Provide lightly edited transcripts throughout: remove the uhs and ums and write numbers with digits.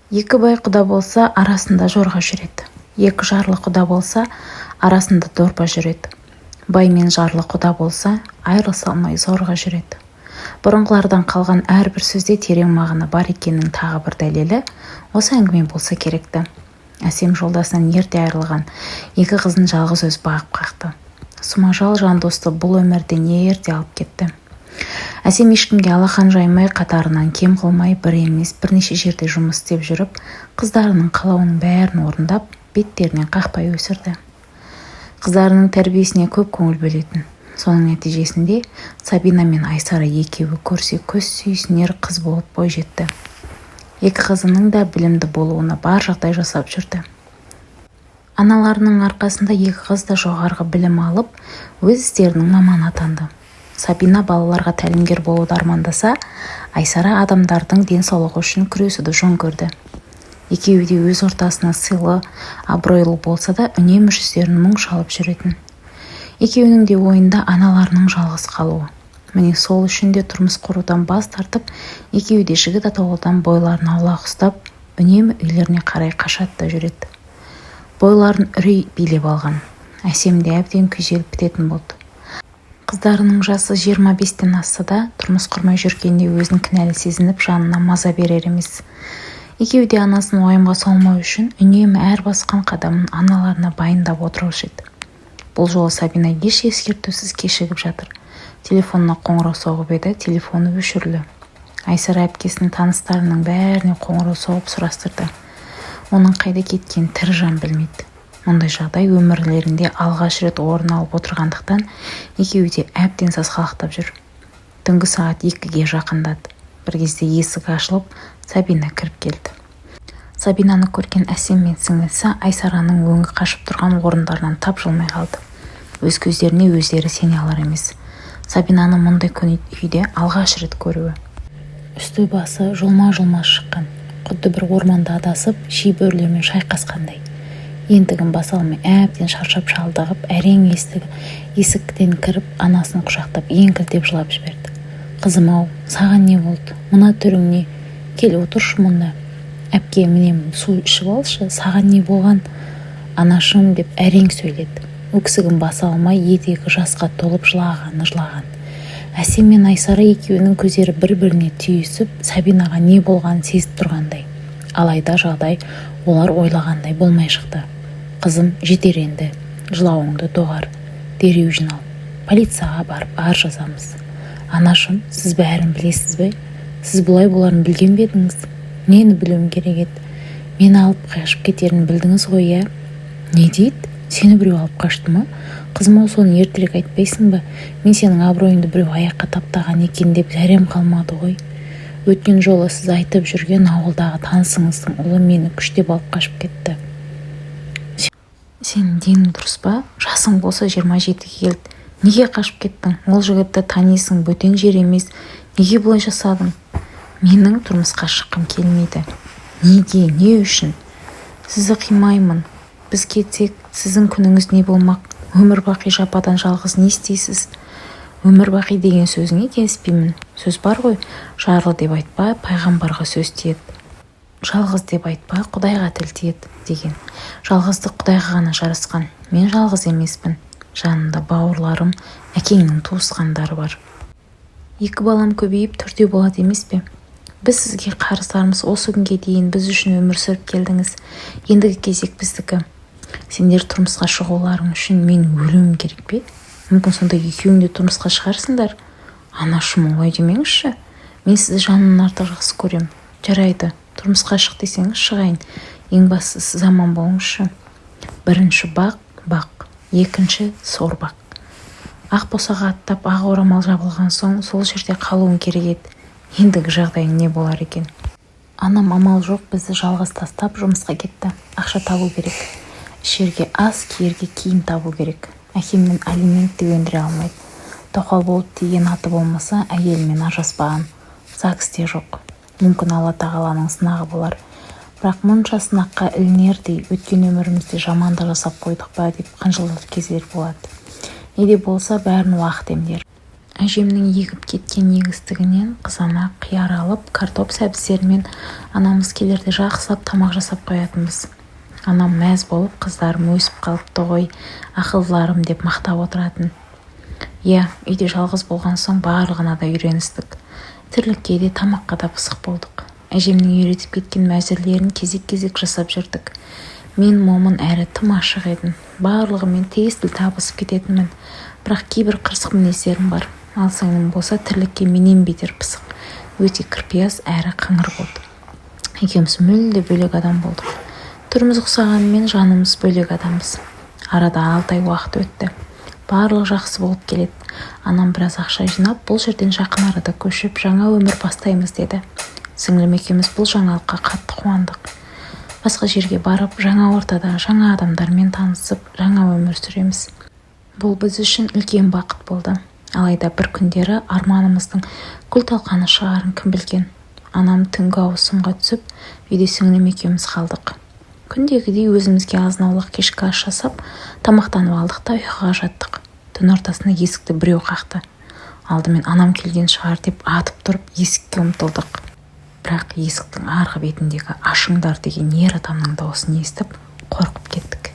Екі бай құда болса, арасында жорға жүреді. Екі жарлы құда болса, арасында дорба жүреді. Бай мен жарлы құда болса, айырылыса алмай зорға жүреді. Бұрынғылардан қалған әрбір сөзде терең мағына бар екенінің тағы бір дәлелі осы әңгіме болса керек-ті. Әсем жолдасынан ерте айырылған, екі қызын жалғыз өзі бағып-қақты. Сұм ажал Жандосты бұл өмірден ерте алып кетті. Әсем ешкімге алақан жаймай, қатарынан кем қылмай, бір емес, бірнеше жерде жұмыс істеп жүріп, қыздарының қалауының бәрін орындап, беттерінен қақпай өсірді. Қыздарының тәрбиесіне көп көңіл бөлетін. Соның нәтижесінде Сабина мен Айсара екеуі көрсе көз сүйсінер қыз болып бой жетті. Екі қызының да білімді болуына бар жағдай жасап жүрді. Аналарының арқасында екі қыз да жоғарғы білім алып, өз істерінің маманы атанды. Сабина балаларға тәлімгер болуды армандаса, Айсара адамдардың денсаулығы үшін күресуді жөн көрді. Екеуі де өз ортасына сыйлы, абыройлы болса да, үнемі жүздерін мұң шалып жүретін. Екеуінің де ойында аналарының жалғыз қалуы. Міне, сол үшін де тұрмыс құрудан бас тартып, екеуі де жігіт атаулыдан бойларын аулақ ұстап, үнемі үйлеріне қарай қашады да жүреді. Бойларын үрей билеп алған. Әсем де әбден күйзеліп бітетін болды. Қыздарының жасы 25-тен асса да, тұрмыс құрмай жүргеніне өзін кінәлі сезініп, жанына маза берер емес. Екеуі де анасын уайымға салмау үшін үнемі әр басқан қадамын аналарына баяндап отырушы еді. Бұл жолы Сабина еш ескертусіз кешігіп жатыр. Телефонына қоңырау соғып еді, телефоны өшірулі. Айсара әпкесінің таныстарының бәріне қоңырау соғып сұрастырды. Оның қайда кеткенін тірі жан білмейді. Мұндай жағдай өмірлерінде алғаш рет орын алып отырғандықтан, екеуі де әбден сасқалақтап жүр. Түнгі сағат 2-ге жақындады. Бір кезде есік ашылып, Сабина кіріп келді. Сабинаны көрген Әсем мен сіңлісі Айсараның өңі қашып тұрған орындарынан тапжылмай қалды. Өз көздеріне өздері сене алар емес. Сабинаны мұндай күйде алғаш рет көруі. Үсті-басы жұлма-жұлма шыққан, құдды бір орманда адасып, шибөрілермен шайқасқандай. Ентігін баса алмай әбден шаршап шалдығып, әрең есіктен кіріп, анасын құшақтап, еңкілдеп жылап жіберді. Қызым-ау, саған не болды? Мына түрің не? Кел, отыршы мұнда. Әпке, міне, су ішіп алшы. Саған не болған, анашым? Деп әрең сөйледі. Өксігін баса алмай, етегі жасқа толып, жылағаны жылаған. Әсем мен Айсара екеуінің көздері бір-біріне түйісіп, Сабинаға не болғанын сезіп тұрғандай. Алайда жағдай олар ойлағандай болмай шықты. Қызым, жетер енді, жылауыңды доғар, дереу жинал, полицияға барып арыз жазамыз. Анашым, сіз бәрін білесіз бе? Сіз бұлай боларын білген бе едіңіз? Нені білуім керек еді? Мені алып қашып кетерін білдіңіз ғой, иә? Не дейді? Сені біреу алып қашты ма? Қызым-ау, соны ертерек айтпайсың ба? Мен сенің абыройыңды біреу аяққа таптаған екен деп зәрем қалмады ғой. Өткен жолы сіз айтып жүрген ауылдағы танысыңыздың ұлы мені күштеп алып қашып кетті. Сенің денің дұрыс па? Жасың болса 27-ге келді. Неге қашып кеттің? Ол жігітті танисың, бөтен жер емес. Неге бұлай жасадың? Менің тұрмысқа шыққым келмейді. Неге? Не үшін? Сізді қимаймын. Біз кетсек, сіздің күніңіз не болмақ? Өмір бақи жападан жалғыз не істейсіз? Өмір бақи деген сөзіңе келіспеймін. Сөз бар ғой: жарлы деп айтпа, пайғамбарға сөз тиеді, жалғыз деп айтпа, құдайға тіл тиеді деген. Жалғыздық құдайға ғана жарасқан. Мен жалғыз емеспін, жанымда бауырларым, әкеңнің туысқандары бар. Екі балам көбейіп, төртеу болады емес пе? Біз сізге қарыздармыз. Осы күнге дейін біз үшін өмір сүріп келдіңіз, ендігі кезек біздікі. Сендер тұрмысқа шығуларың үшін мен өлуім керек пе? Мүмкін, сонда екеуің де тұрмысқа шығарсыңдар. Анашым, олай демеңізші, мен сізді жанымнан артық жақсы көрем. Жарайды, тұрмысқа шық десеңіз, шығайын. Ең бастысы, сіз аман болыңызшы. Бірінші бақ, бақ, екінші сор бақ. Ақ босаға аттап, ақ орамал жабылған соң, сол жерде қалуың керек еді. Ендігі жағдайың не болар екен? Анам амал жоқ, бізді жалғыз тастап, жұмысқа кетті. Ақша табу керек, ішерге ас, киерге киім табу керек. Әкемнен алимент те өндіре алмайды. Тоқал болып тиген аты болмаса, әйелімен ажыраспаған, ЗАГСте жоқ. Мүмкін, Алла тағаланың сынағы болар. Бірақ мұнша сынаққа ілінердей өткен өмірімізде жамандық жасап қойдық па деп қынжылар кездер болады. Не де болса, бәрін уақыт емдер. Әжемнің егіп кеткен егістігінен қызанақ, қияр алып, картоп сәбіздерімен анамыз келерде жақсылап тамақ жасап қоятынбыз. Анам мәз болып, қыздарым өсіп қалыпты ғой, ақылдыларым деп мақтап отыратын. Иә, үйде жалғыз болған соң барлығына да үйреністік. Тірлікке де, тамаққа да пысық болдық. Әжемнің үйретіп кеткен мәзірлерін кезек-кезек жасап жүрдік. Мен момын әрі тым ашық едім. Барлығымен тез тіл табысып кететінмін. Бірақ кейбір қырсық мінездерім бар. Ал сіңлім болса тірлікке менен бетер пысық, өте кірпияз әрі қыңыр болды. Екеуміз мүлде бөлек адам болдық. Түріміз ұқсағанымен жанымыз бөлек адамбыз. Арада 6 ай уақыт өтті. Барлығы жақсы болып келеді. Анам біраз ақша жинап, бұл жерден жақын арада көшіп, жаңа өмір бастаймыз деді. Сіңлім екеуміз бұл жаңалыққа қатты қуандық. Басқа жерге барып, жаңа ортада, жаңа адамдармен танысып, жаңа өмір сүреміз. Бұл біз үшін үлкен бақыт болды. Алайда бір күндері арманымыздың күл-талқаны шығарын кім білген. Анам түнгі ауысымға түсіп, үйде сіңлім екеуміз қалдық. Күндегідей өзімізге азын-аулақ кешкі ас жасап, тамақтанып алдық та ұйқыға жаттық. Түн ортасында есікті біреу қақты. Алдымен анам келген шығар деп атып тұрып есікке ұмтылдық. Бірақ есіктің арғы бетіндегі ашыңдар деген ер адамның дауысын естіп, қорқып кеттік.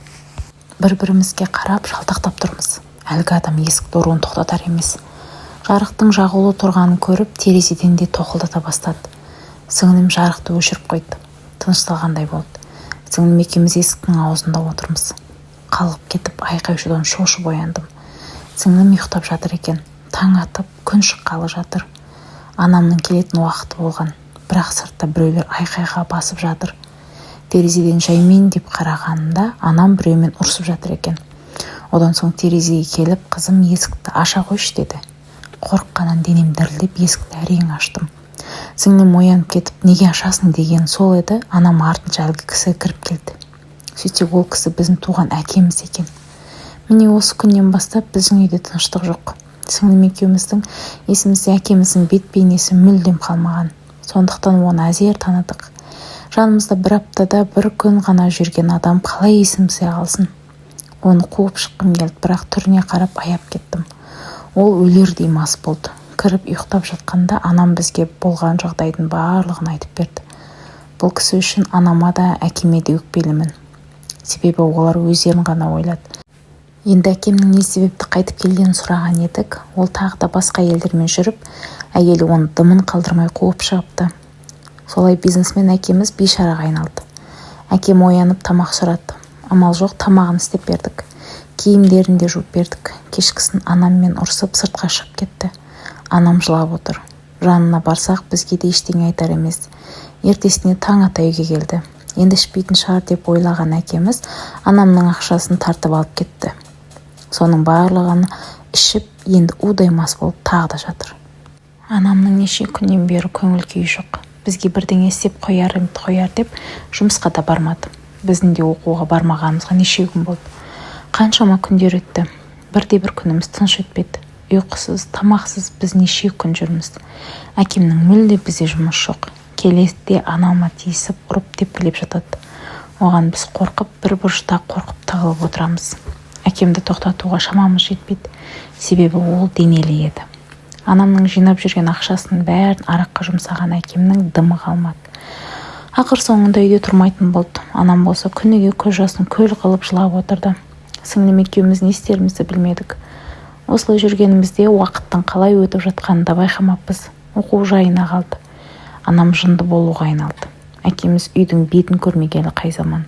Бір-бірімізге қарап жалтақтап тұрмыз. Әлгі адам есікті ұруын тоқтатар емес. Жарықтың жағулы тұрғанын көріп, терезеден де тоқылдата бастады. Сіңлім жарықты өшіріп қойды. Тынышталғандай болды. Сіңлім екеуміз есіктің аузында отырмыз. Қалғып кетіп, айқай-шудан шошып ояндым. Сіңлім ұйықтап жатыр екен. Таң атып, күн шыққалы жатыр. Анамның келетін уақыты болған. Бірақ сыртта біреулер айқайға басып жатыр. Терезеден жаймен деп қарағанымда, анам біреумен ұрысып жатыр екен. Одан соң терезеге келіп, қызым, есікті аша қойшы деді. Қорыққаннан денем дірілдеп, есікті әрең аштым. Сіңлім оянып кетіп, неге ашасың деген сол еді, анам артынша әлгі кісі кіріп келді. Сөйтсек, ол кісі біздің туған әкеміз екен. Міне, осы күннен бастап біздің үйде тыныштық жоқ. Сіңлім екеуміздің есімізде әкеміздің бет бейнесі мүлдем қалмаған. Сондықтан оны әзер таныдық. Жанымызда бір аптада бір күн ғана жүрген адам қалай есімізде қалсын? Оны қуып шыққым келді, бірақ түріне қарап аяп кеттім. Ол өлердей мас болды. Кіріп ұйықтап жатқанда анам бізге болған жағдайдың барлығын айтып берді. Бұл кісі үшін анама да, әкеме де өкпелімін. Себебі олар өздерін ғана ойлады. Енді әкемнің не себепті қайтып келгенін сұраған едік, ол тағы да басқа әйелдермен жүріп, әйелі оны дымын қалдырмай қуып шығыпты. Солай бизнесмен әкеміз бейшараға айналды. Әкем оянып тамақ сұрады. Амал жоқ, тамағын істеп бердік. Киімдерін де жуып бердік. Кешкісін анаммен ұрсып сыртқа шығып кетті. Анам жылап отыр. Жанына барсақ, бізге де ештеңе айтар емес. Ертесіне таң ата үйге келді. Енді ішпейтін шығар деп ойлаған әкеміз анамның ақшасын тартып алып кетті. Соның барлығын ішіп, енді удай мас болып тағы да жатыр. Анамның неше күннен бері көңіл күйі жоқ. Бізге бірдеңе істеп қояр қояр деп жұмысқа да бармады. Біздің де оқуға бармағанымызға неше күн болды. Қаншама күндер өтті. Бірде-бір күніміз тыныш өтпеді. Ұйқысыз, тамақсыз біз неше күн жүрміз. Әкемнің мүлде бізде жұмыс жоқ. Келеді де анама тиісіп, ұрып тепкілеп жатады. Оған біз қорқып, бір бұрышта қорқып тығылып отырамыз. Әкемді тоқтатуға шамамыз жетпейді. Себебі ол денелі еді. Анамның жинап жүрген ақшасының бәрін араққа жұмсаған әкемнің дымы қалмады. Ақыр соңында үйде тұрмайтын болды. Анам болса күніге көз жасын көл қылып жылап отырды. Сіңлім екеуміз не істерімізді білмедік. Осылай жүргенімізде уақыттың қалай өтіп жатқанын да байқамаппыз. Оқу жайына қалды. Анам жынды болуға айналды. Әкеміз үйдің бетін көрмегелі қай заман.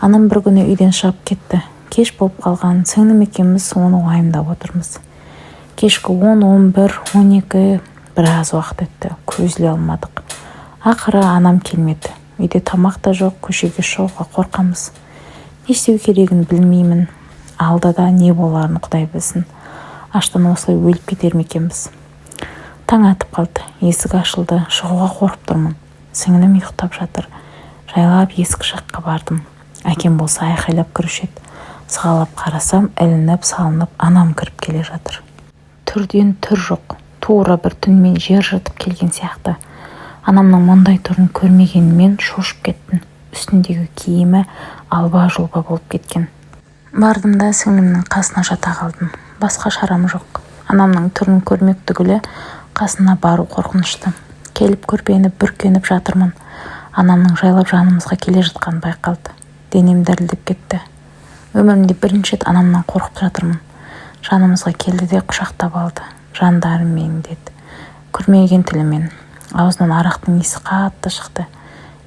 Анам бір күні үйден шығып кетті. Кеш болып қалған, сіңлім екеуміз оны уайымдап отырмыз. Кешкі 10, 11, 12, біраз уақыт өтті. Көз іле алмадық. Ақыры анам келмеді. Үйде тамақ та жоқ, көшеге шығуға қорқамыз. Не істеу керегін білмеймін. Алдыда не боларын Құдай білсін. Аштан осылай өліп кетер ме екенбіз? Таң атып қалды. Есік ашылды. Шығуға қорқып тұрмын. Сіңлім ұйықтап жатыр. Жайлап есік жаққа бардым. Әкем болса айқайлап кіруші еді. Сығалап қарасам, ілініп салынып анам кіріп келе жатыр. Түрден түр жоқ. Тура бір түнімен жер жыртып келген сияқты. Анамның мұндай түрін көрмегеніммен шошып кеттім. Үстіндегі киімі алба-жұлба болып кеткен. Бардым да сіңлімнің қасына жата қалдым. Басқа шарам жоқ. Анамның түрін көрмек түгілі, қасына бару қорқынышты. Келіп көрпені бүркеніп жатырмын. Анамның жайлап жанымызға келе жатқаны байқалды. Денем дірілдеп кетті. Өмірімде бірінші рет анамнан қорқып жатырмын. Жанымызға келді де құшақтап алды. Жандарым менің, деді күрмелген тілімен. Аузынан арақтың иісі қатты шықты.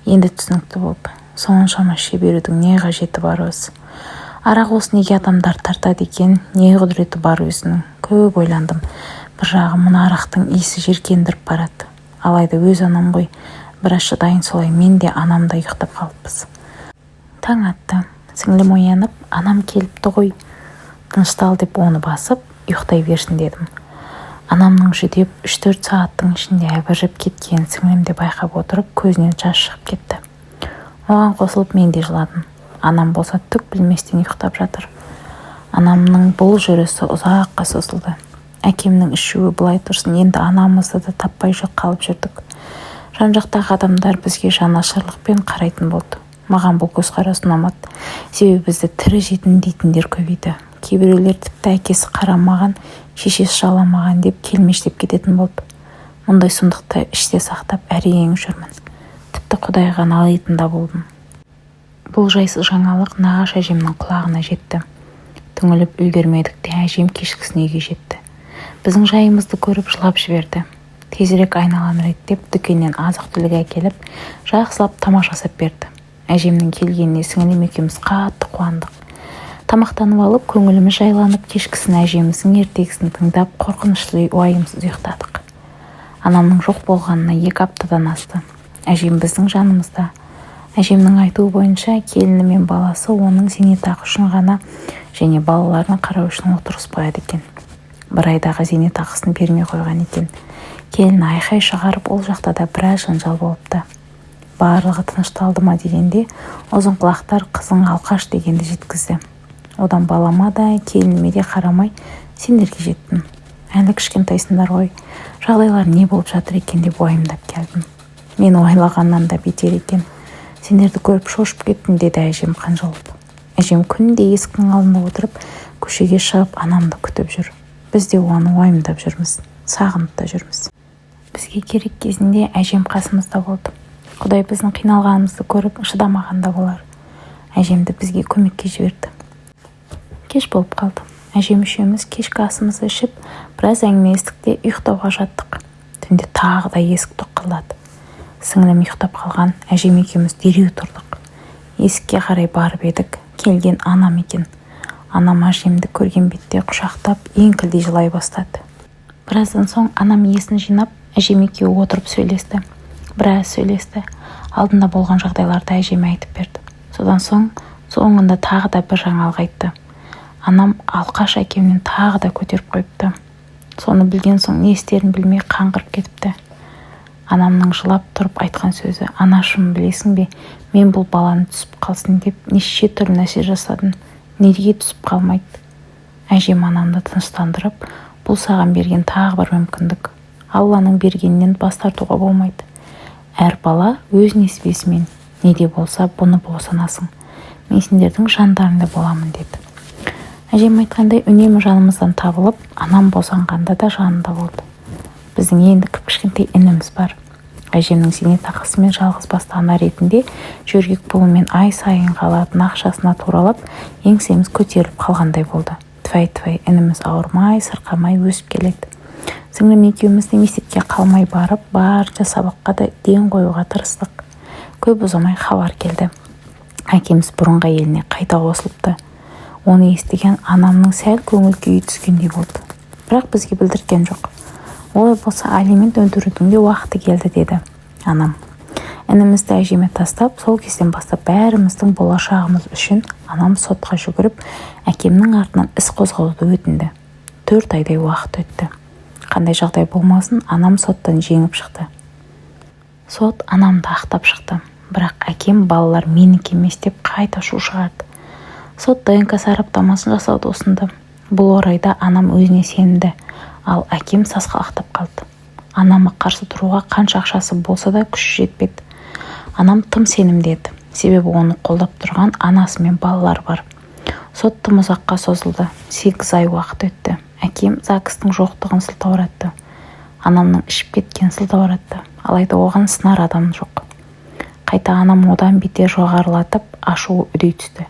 Енді түсінікті болды. Соншама іше берудің не қажеті бар өзі? Арақ осы неге адамдар тартады екен? Не құдіреті бар өзінің? Көп ойландым. Бір жағы мына арақтың иісі жиіркендіріп барады. Алайда өз анам ғой, біраз шыдайын. Солай мен де, анам да ұйықтап қалыппыз. Таң атты. Сіңлім оянып, анам келіпті ғой, тыныштал деп оны басып, ұйықтай берсін дедім. Анамның жүдеп, 3-4 сағаттың ішінде әбіржіп кеткенін сіңлім де байқап отырып, көзінен жас шығып кетті. Оған қосылып мен де жыладым. Анам болса түк білместен ұйықтап жатыр. Анамның бұл жүрісі ұзаққа созылды. Әкемнің ішуі былай тұрсын, енді анамызды да таппай қалып жүрдік. Жан-жақтағы адамдар бізге жанашырлықпен қарайтын болды. Маған бұл көзқарас ұнамады. Себебі бізді тірі жетім дейтіндер көбейді. Кейбіреулер тіпті әкесі қарамаған, шешесі жаламаған деп келмештеп кететін болды. Мұндай сұмдықты іште сақтап әрең жүрмін. Тіпті Құдайға налитын да болдым. Бұл жайсыз жаңалық нағашы әжемнің құлағына жетті. Түңіліп үлгермедік те, әжем кешкісін үйге жетті. Біздің жайымызды көріп, жылап жіберді. Тезірек айналаны реттеп, дүкеннен азық-түлік әкеліп, жақсылап тамақ жасап берді. Әжемнің келгеніне сіңілім екеуміз қатты қуандық. Тамақтанып алып, көңіліміз жайланып, кешкісін әжеміздің ертегісін тыңдап, қорқынышты уайымсыз ұйықтадық. Анамның жоқ болғанына 2 аптадан асты. Әжем біздің жанымызда. Әжемнің айтуы бойынша, келіні мен баласы оның зейнетақы үшін ғана және балаларын қарау үшін отырғызып қояды екен. Бір айдағы зейнетақысын бермей қойған екен. Келіні айқай шығарып, ол жақта да біраз жанжал болыпты. Барлығы тынышталды ма дегенде, ұзынқұлақтар қызың алқаш дегенді жеткізді. Одан балама да, келініме де қарамай сендерге жеттім. Әлі кішкентайсыңдар ғой, жағдайлар не болып жатыр екен деп уайымдап келдім. Мен ойлағаннан да бетер екен. Сендерді көріп шошып кеттім, деді әжем қынжылып. Әжем күнде есіктің алдында отырып, көшеге шығып анамды күтіп жүр. Біз де оны уайымдап жүрміз, сағынып та жүрміз. Бізге керек кезінде әжем қасымызда болды. Құдай біздің қиналғанымызды көріп шыдамаған да болар. Әжемді бізге көмекке жіберді. Кеш болып қалды. Әжем үшеуміз кешкі асымызды ішіп, біраз әңгімелестік те ұйықтауға жаттық. Түнде тағы да есік тоқылдады. Сіңлім ұйықтап қалған, әжем екеуміз дереу тұрдық. Есікке қарай барып едік, келген анам екен. Анам әжемді көрген бетте құшақтап, еңкілдей жылай бастады. Біраздан соң анам есін жинап, әжем екеуі отырып сөйлесті. Біраз сөйлесті. Алдында болған жағдайларды әжеме айтып берді. Содан соң соңында тағы да бір жаңалық айтты. Анам алқаш әкемнен тағы да көтеріп қойыпты. Соны білген соң не істерін білмей қаңғырып кетіпті. Анамның жылап тұрып айтқан сөзі: анашым, білесің бе, мен бұл баланы түсіп қалсын деп неше түрлі нәрсе жасадым. Неге түсіп қалмайды? Әжем анамды тыныштандырып, бұл саған берген тағы бір мүмкіндік. Алланың бергенінен бас тартуға болмайды. Әр бала өз несібесімен, не де болса бұны босанасың. Мен сендердің жандарыңда боламын, деді. Әжем айтқандай, үнемі жанымыздан табылып, анам босанғанда да жанында болды. Біздің енді кіп-кішкентай ініміз бар. Әжемнің зейнетақысы мен жалғыз басты ана ретінде жөргек пұлымен ай сайынғы алатын ақшасына туралап, еңсеміз көтеріліп қалғандай болды. Тфәй-тфәй, ініміз ауырмай, сырқамай өсіп келеді. Сіңлім екеуміз де мектепке қалмай барып, барынша сабаққа да ден қоюға тырыстық. Көп ұзамай хабар келді. Әкеміз бұрынғы әйеліне қайта қосылыпты. Оны естіген анамның сәл көңіл күйі түскендей болды. Бірақ бізге білдірткен жоқ. Олай болса, алимент өндірудің де уақыты келді, деді анам. Інімізді әжеме тастап, сол кезден бастап бәріміздің болашағымыз үшін анам сотқа жүгіріп, әкемнің артынан іс қозғауды өтінді. 4 айдай уақыт өтті. Қандай жағдай болмасын, анам соттан жеңіп шықты. Сот анамды ақтап шықты. Бірақ әкем балалар менікі емес деп қайта шу шығарды. Сот ДНК сараптамасын жасауды ұсынды. Бұл орайда анам өзіне сенімді, ал әкем сасқалақтап қалды. Анама қарсы тұруға қанша ақшасы болса да күші жетпеді. Анам тым сенімді еді. Себебі оны қолдап тұрған анасы мен балалары бар. Сот тым ұзаққа созылды. 8 ай уақыт өтті. Әкем ЗАГСтың жоқтығын сылтауратты. Анамның ішіп кеткенін сылтауратты. Алайда оған сынар адам жоқ. Қайта анам одан бетер жоғарылатып, ашуы үдей түсті.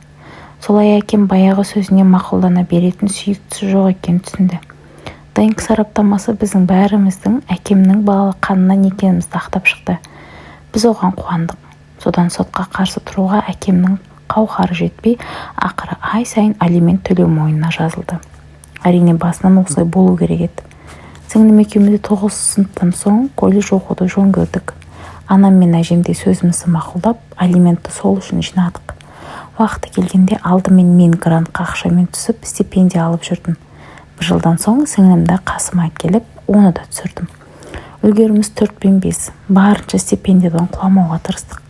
Солай әкем баяғы сөзіне мақұлдана беретін сүйіктісі жоқ екенін түсінді. ДНК сараптамасы біздің бәріміздің әкемнің балалық қанынан екенімізді ақтап шықты. Біз оған қуандық. Содан сотқа қарсы тұруға әкемнің қауқары жетпей, ақыры ай сайын алимент төлеу мойнына жазылды. Әрине, басынан осылай болу керек еді. Сіңлім екеуміз де 9 сыныптан соң колледж оқуды жөн көрдік. Анам мен әжем де сөзімізді мақұлдап, алиментті сол үшін жинадық. Уақыты келгенде алдымен мен грантқа ақшамен түсіп, стипендия алып жүрдім. Бір жылдан соң сіңлімді қасыма келіп, оны да түсірдім. Үлгеріміз 4 пен 5. Барынша стипендиядан құламауға тырыстық.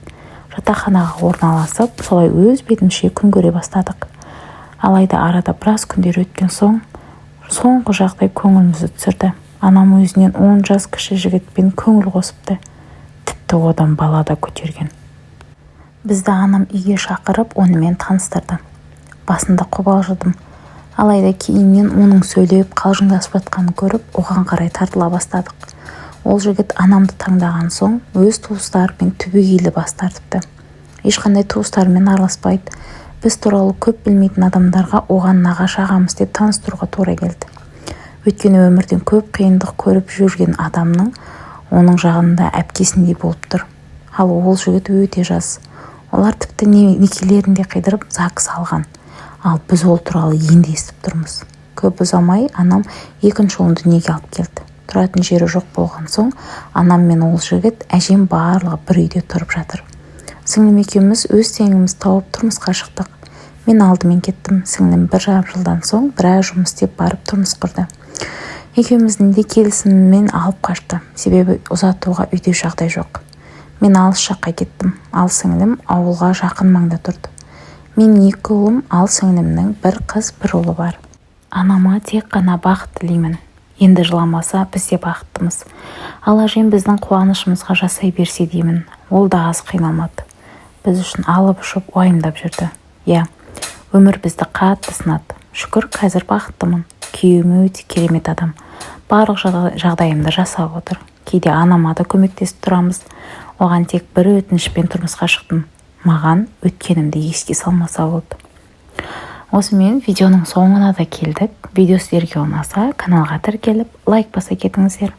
Жатақханаға орналасып, солай өз бетімізше күн көре бастадық. Алайда арада біраз күндер өткен соң, соңғы жағдай көңілімізді түсірді. Анам өзінен 10 жас кіші жігітпен көңіл қосыпты. Тіпті одан бала да көтерген. Бізді анам үйге шақырып, онымен таныстырды. Басында қобалжыдым. Алайда кейіннен оның сөйлеп, қалжыңдасып жатқанын көріп, оған қарай тартыла бастадық. Ол жігіт анамды таңдаған соң, өз туыстарымен түбегейлі бас тартыпты. Ешқандай туыстарымен араласпайды. Біз туралы көп білмейтін адамдарға оған нағашы ағамыз деп таныстыруға тура келді. Өйткені өмірден көп қиындық көріп жүрген адамның оның жағында әпкесіндей болып тұр. Ал ол жігіт өте жас. Олар тіпті некелерін де қидырып ЗАГС алған. Ал біз ол туралы енді естіп тұрмыз. Көп ұзамай анам екінші ұлын дүниеге алып келді. Тұратын жері жоқ болған соң, анам мен ол жігіт, әжем барлығы бір үйде тұрып жатыр. Сіңлім екеуміз өз теңімізді тауып тұрмысқа шықтық. Мен алдымен кеттім. Сіңлім 1,5 жылдан соң біраз жұмыс істеп барып тұрмыс құрды. Екеуміздің де келісімімен алып қашты. Себебі ұзатуға үйде жағдай жоқ. Мен алыс жаққа кеттім, ал сіңлім ауылға жақын маңда тұрды. Менің 2 ұлым, ал сіңлімнің 1 қыз, 1 ұлы бар. Анама тек қана бақыт тілеймін. Енді жыламаса, біз де бақыттымыз. Ал әжем біздің қуанышымызға жасай берсе деймін. Ол да аз қиналмады. Біз үшін алып ұшып уайымдап жүрді. Иә, өмір бізді қатты сынады. Шүкір, қазір бақыттымын. Күйеуім өте керемет адам. Барлық жағдайымды жасап отыр. Кейде анама да көмектесіп тұрамыз. Оған тек бір өтінішпен тұрмысқа шықтым. Маған өткенімді еске салмаса болды. Осымен видеоның соңына да келдік. Видео сіздерге ұнаса, каналға тіркеліп, лайк баса кетіңіздер.